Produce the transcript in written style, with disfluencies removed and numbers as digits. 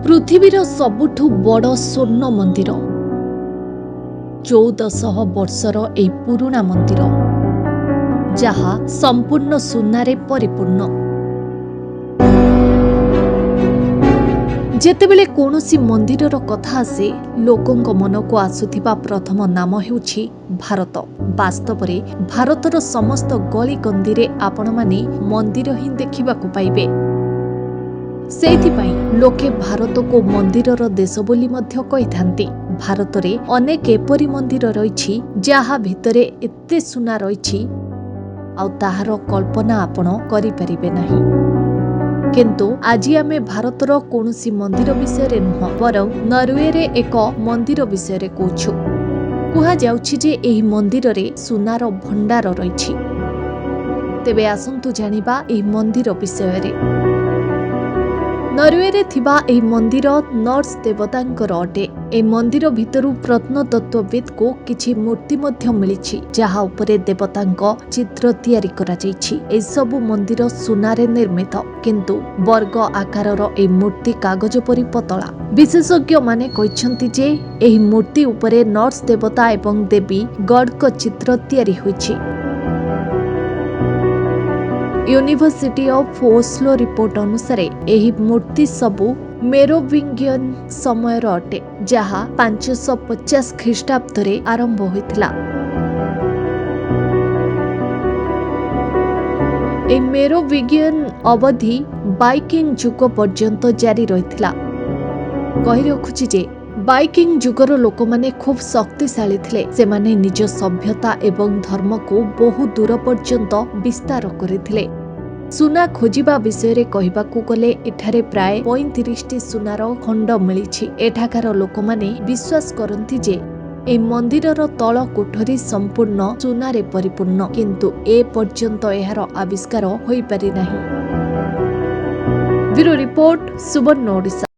ପୃଥିବୀର ସବୁଠୁ ବଡ଼ ସ୍ୱର୍ଣ୍ଣ ମନ୍ଦିର, 1400 ବର୍ଷର ଏହି ପୁରୁଣା ମନ୍ଦିର, ଯାହା ସମ୍ପୂର୍ଣ୍ଣ ସୁନାରେ ପରିପୂର୍ଣ୍ଣ। ଯେତେବେଳେ କୌଣସି ମନ୍ଦିରର କଥା ଆସେ, ଲୋକଙ୍କ ମନକୁ ଆସୁଥିବା ପ୍ରଥମ ନାମ ହେଉଛି ଭାରତ। ବାସ୍ତବରେ ଭାରତର ସମସ୍ତ ଗଳିକନ୍ଦିରେ ଆପଣମାନେ ମନ୍ଦିର ହିଁ ଦେଖିବାକୁ ପାଇବେ। ସେଇଥିପାଇଁ ଲୋକେ ଭାରତକୁ ମନ୍ଦିରର ଦେଶ ବୋଲି ମଧ୍ୟ କହିଥାନ୍ତି। ଭାରତରେ ଅନେକ ଏପରି ମନ୍ଦିର ରହିଛି, ଯାହା ଭିତରେ ଏତେ ସୁନା ରହିଛି ଆଉ ତାହାର କଳ୍ପନା ଆପଣ କରିପାରିବେ ନାହିଁ। କିନ୍ତୁ ଆଜି ଆମେ ଭାରତର କୌଣସି ମନ୍ଦିର ବିଷୟରେ ନୁହଁ, ବରଂ ନରୱେରେ ଏକ ମନ୍ଦିର ବିଷୟରେ କହୁଛୁ। କୁହାଯାଉଛି ଯେ ଏହି ମନ୍ଦିରରେ ସୁନାର ଭଣ୍ଡାର ରହିଛି। ତେବେ ଆସନ୍ତୁ ଜାଣିବା ଏହି ମନ୍ଦିର ବିଷୟରେ। ନରୱେରେ ଥିବା ଏହି ମନ୍ଦିର ନର୍ସ ଦେବତାଙ୍କର ଅଟେ। ଏହି ମନ୍ଦିର ଭିତରୁ ପ୍ରତ୍ନତତ୍ତ୍ୱବିତ୍କୁ କିଛି ମୂର୍ତ୍ତି ମଧ୍ୟ ମିଳିଛି, ଯାହା ଉପରେ ଦେବତାଙ୍କ ଚିତ୍ର ତିଆରି କରାଯାଇଛି। ଏସବୁ ମନ୍ଦିର ସୁନାରେ ନିର୍ମିତ, କିନ୍ତୁ ବର୍ଗ ଆକାରର ଏହି ମୂର୍ତ୍ତି କାଗଜ ପରି ପତଳା। ବିଶେଷଜ୍ଞମାନେ କହିଛନ୍ତି ଯେ ଏହି ମୂର୍ତ୍ତି ଉପରେ ନର୍ସ ଦେବତା ଏବଂ ଦେବୀ ଗଡଙ୍କ ଚିତ୍ର ତିଆରି ହୋଇଛି। ୟୁନିଭର୍ସିଟି ଅଫ୍ ଓସ୍ଲୋ ରିପୋର୍ଟ ଅନୁସାରେ ଏହି ମୂର୍ତ୍ତି ସବୁ ମେରୋଭିଙ୍ଗିୟନ ସମୟର ଅଟେ, ଯାହା 550 ଖ୍ରୀଷ୍ଟାବ୍ଦରେ ଆରମ୍ଭ ହୋଇଥିଲା। ଏହି ମେରୋଭିଙ୍ଗିୟନ ଅବଧି ବାଇକିଂ ଯୁଗ ପର୍ଯ୍ୟନ୍ତ ଜାରି ରହିଥିଲା। କହି ରଖୁଛି ଯେ ବାଇକିଂ ଯୁଗର ଲୋକମାନେ ଖୁବ୍ ଶକ୍ତିଶାଳୀ ଥିଲେ। ସେମାନେ ନିଜ ସଭ୍ୟତା ଏବଂ ଧର୍ମକୁ ବହୁ ଦୂର ପର୍ଯ୍ୟନ୍ତ ବିସ୍ତାର କରିଥିଲେ। ସୁନା ଖୋଜିବା ବିଷୟରେ କହିବାକୁ ଗଲେ ଏଠାରେ ପ୍ରାୟ 35ଟି ସୁନାର ଖଣ୍ଡ ମିଳିଛି। ଏଠାକାର ଲୋକମାନେ ବିଶ୍ୱାସ କରନ୍ତି ଯେ ଏହି ମନ୍ଦିରର ତଳ କୋଠରୀ ସମ୍ପୂର୍ଣ୍ଣ ସୁନାରେ ପରିପୂର୍ଣ୍ଣ, କିନ୍ତୁ ଏ ପର୍ଯ୍ୟନ୍ତ ଏହାର ଆବିଷ୍କାର ହୋଇପାରିନାହିଁ। ବ୍ୟୁରୋ ରିପୋର୍ଟ, ସୁବର୍ଣ୍ଣ ଓଡ଼ିଶା।